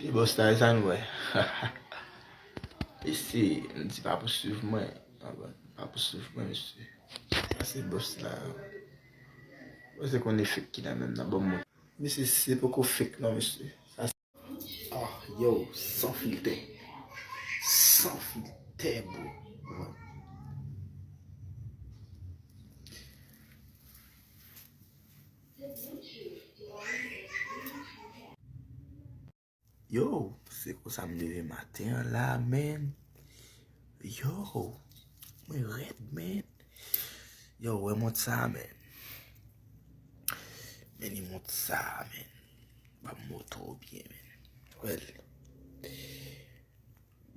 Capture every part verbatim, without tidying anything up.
Ti bòs la, sa nou wè. Mesye, m di pa pou swiv mwen. Pa pou swiv mwen, mesye. Sa se bòs la. Mwen se konn efèk ki nan menm nan, bon moun. Mesye, se poko fake non, mesye. Sa se, ah, yo, san filtè. San filtè, bro. Yo, se konsa m leve maten an la, man. Yo, mwen rèd, man. Yo, wè mont sa, man. Men li mont sa, man. Ban m moto byen, man. Wè l.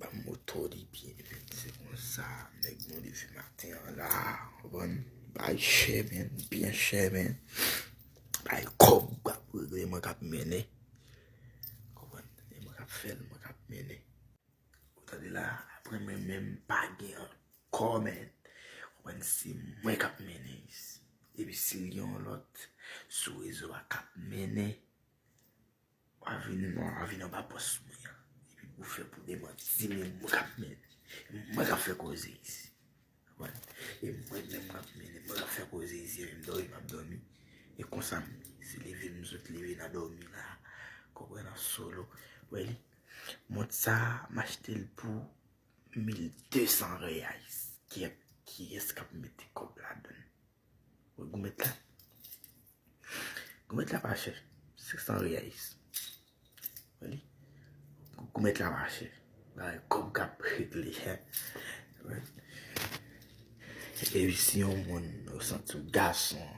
Ban m moto li byen, man. Se konsa, nèg nou leve maten an la. Konprann? Bay chè, man. Byen chè, man. Bay kòb k ap regle mwen k ap mennen. Konprann? E mwen k ap fè l, mwen k ap mennen. Ou tande la, apre mwen menm pa gen ankò, man. Konprann, se mwen k ap mennen. Epi si l gen yon lòt sou rezo a k ap mennen, w a vin, w a vin anba pòs mwen an. Epi pou fè pou demanti, men mwen k ap mennen. Mwen k ap fè koze isi. Konprann? E mwen menm m ap mennen, mwen k ap fè koze isi, e m dòmi, m ap dòmi. E konsa m ye. Se leve m sot leve nan dòmi la. Konprann, an solo. Wè li. Mont sa, m achte l pou mil de san reais. Ki, kiyès k ap mete kòb ladan l? Wè goumèt la. Goumèt la pa chè. Senk san reais. Wè li. Goumèt la pa chè. Bagay kòb k ap regle. Epi si yon moun ou santi w gason,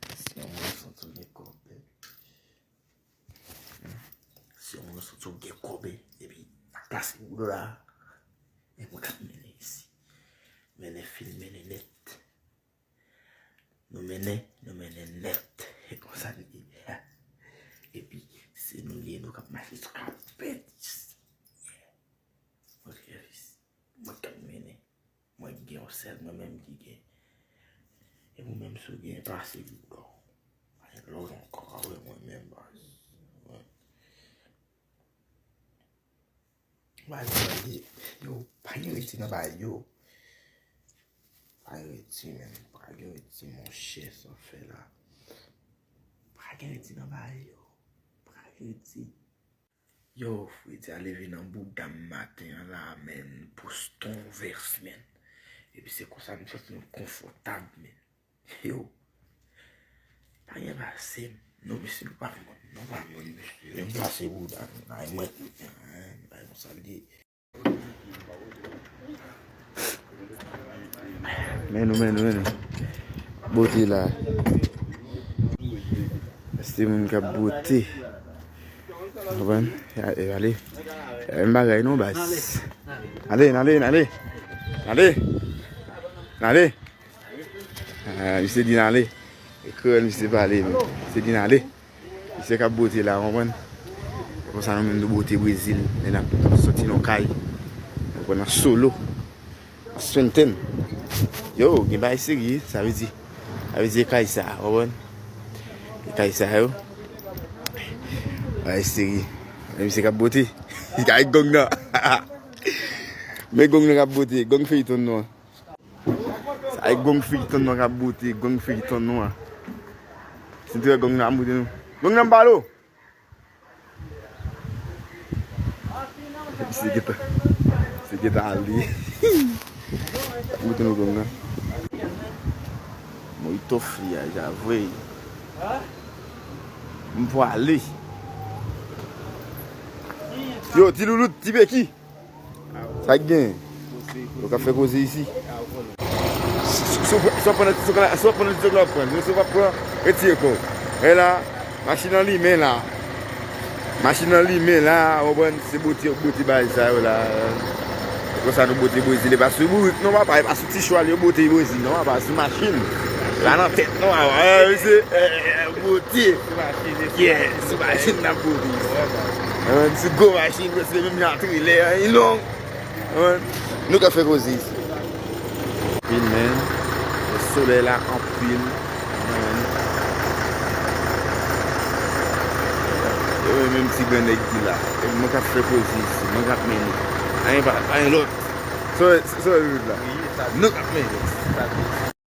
si yon moun ou santi w gen kòb, si yon moun ou santi w gen kòb, epi nan plas ou la, e mwen k ap mennen isi. Mennen fil, mennen nèt. Nou mennen, nou mennen nèt. E konsa n ye. Epi, se nou ye, nou k ap mache sou kapèt. Yeah. Mwen fè fis. Mwen k ap mennen. Mwen gen yon sèl, mwen menm ki gen. E ou menm si w gen, pase li bò. Pa gen lòt ankò, a wè mwen menm baz. Mwen. Bagay yo, yo, pa gen redi nan bagay yo. Pa gen redi, menm. Pa gen redi, monchè, sa w fè la. Pa gen redi nan bagay yo. Pa gen redi. Yo, fredi a leve nan bouda m maten an la, menn. Poste yon vès, menn. Epi se konsa m santi m konfòtab, menn. Yo. Pa gen pase m. Non, mesye, nou pa moun. Nou pa moun, mesye. Yo plase bouda nou la, e mwen, e, bagay konsa l ye. Men nou, men nou, men nou. Bote la. Se moun k ap bote. Konprann? E, e, ale. E, menm bagay non, baz. Ale, n ale, n ale. N ale. N ale. Ah, misye di n ale. E kreyòl misye pale, men. Misye di n ale. Misye k ap bote la, konprann? Konsa nou menm nou bote Brezil, men n ap soti nan kay. Konprann, an solo. An swenten. Yo, gen bagay serye, sa vle di. Sa vle di e kay sa, konprann? E kay sa yo. Bagay serye. Men misye k ap bote. Kay gong nan. Men gong nan k ap bote. Gong feyton nou an. Sa e gong feyton nou k ap bote, gong feyton nou an. Si n te wè gong nan ap bote nou. Gong nan m pale w. Se gentan, se gentan ale. Bote nou gong nan. Mojito fri a, ja vre. M pwale. Yo, ti loulout, ti beki. Sa k gen? Yo ka fè koze isi. Si w pran nan ti zòk la, si w pran nan ti zòk la, w ap pran. Men si w pa pran, retire kò w. E la, machin nan limen la. Machin nan limen la, w konprann? Se bote, bote bagay sa yo la. Konsa nou bote Brezil, e pa sou bourik non, papa, e pa sou ti chwal yo bote Brezil non, papa, sou machin. La nan tèt non, papa. E, misye, e, e, bote. Yeah, sou machin n ap bote. E, se gwo machin, se menm jan ak trelè, e long. Nou ka fè koze isi. Anpil, men. Solèy la anpil, men. Ou menm ti gran nèg ki la. E mwen k ap fè koze isi, mwen k ap mennen. Anyen pa, anyen lòt. Sa w, sa w vle di la? Nou k ap mennen.